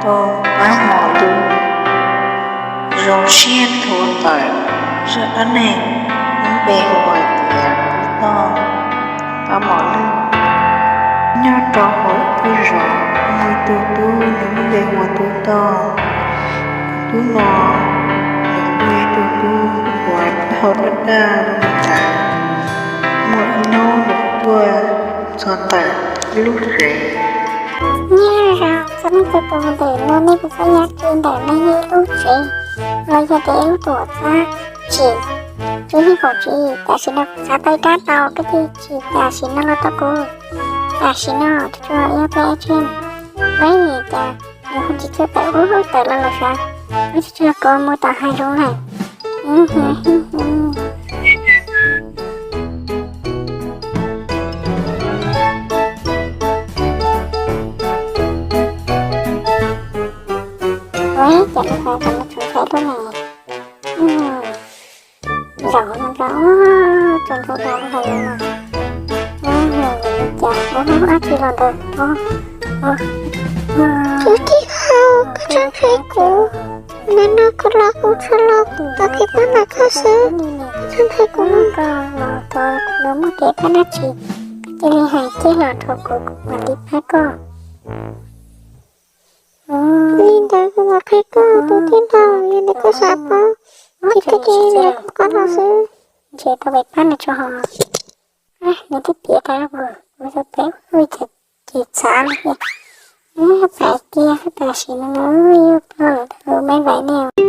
Pab Mos Lwj zoo siab nthuav tawm zaj dab neeg lub npe hu hais tias Tub Toj. Pab Mos Lwj nyob rau hauv ib tug zos muaj ib tug tub, nws lub npe hu ua Tub Toj. Tub no nws muaj ib tug tub uas nyob hauv lub ntiaj teb no. Muaj ib hnub nws tuaj txog ntawm ib lub tsev. Nyob zoo txog nej txhua tus, ntawm no nej puas pom, nyob kiag ntawm no yog ib lub tsev los yog tias ib lub tuam txhab tsim tub neeg kaum tsis. Tam sim no kuv xav tau ib rab tau, koj cia li tsim tam sim no los rau kuv. Tam sim no tsuas yog peb tseg, peb cas nws ho tsis tshua tawm ub tawm no los sav, nws tsis tshua kov mus tom hav zoov lawm. Ua cas lub pas tas mus txog nrhiav lub ne. Zaum no rau txog ntua rau hauv no. Ua cas ua ab tsi los ntawm no. Tus tij laug, koj txhob ntsib kuv, nim no kuv los kuv txhob los tau kev pab ntawm koj xwb. Koj txhob ntsib kuv, koj los tau kuv los muaj kev pab dab tsi, koj cia li hais kiag los rau kuv, kuv mam li pab koj. Li ntawd kuv mam qhia koj tus tij laug, yog tias koj xav paub, ces koj cia li los kuv qab no xwb. Ntshe tau kev pab no tso ho. Nws twb piav tau kuv, kuv tau peb ua cas ces txhav li tiag. Pais kiag tam sim no yuav ploj lawm, tau lub me vaim ne.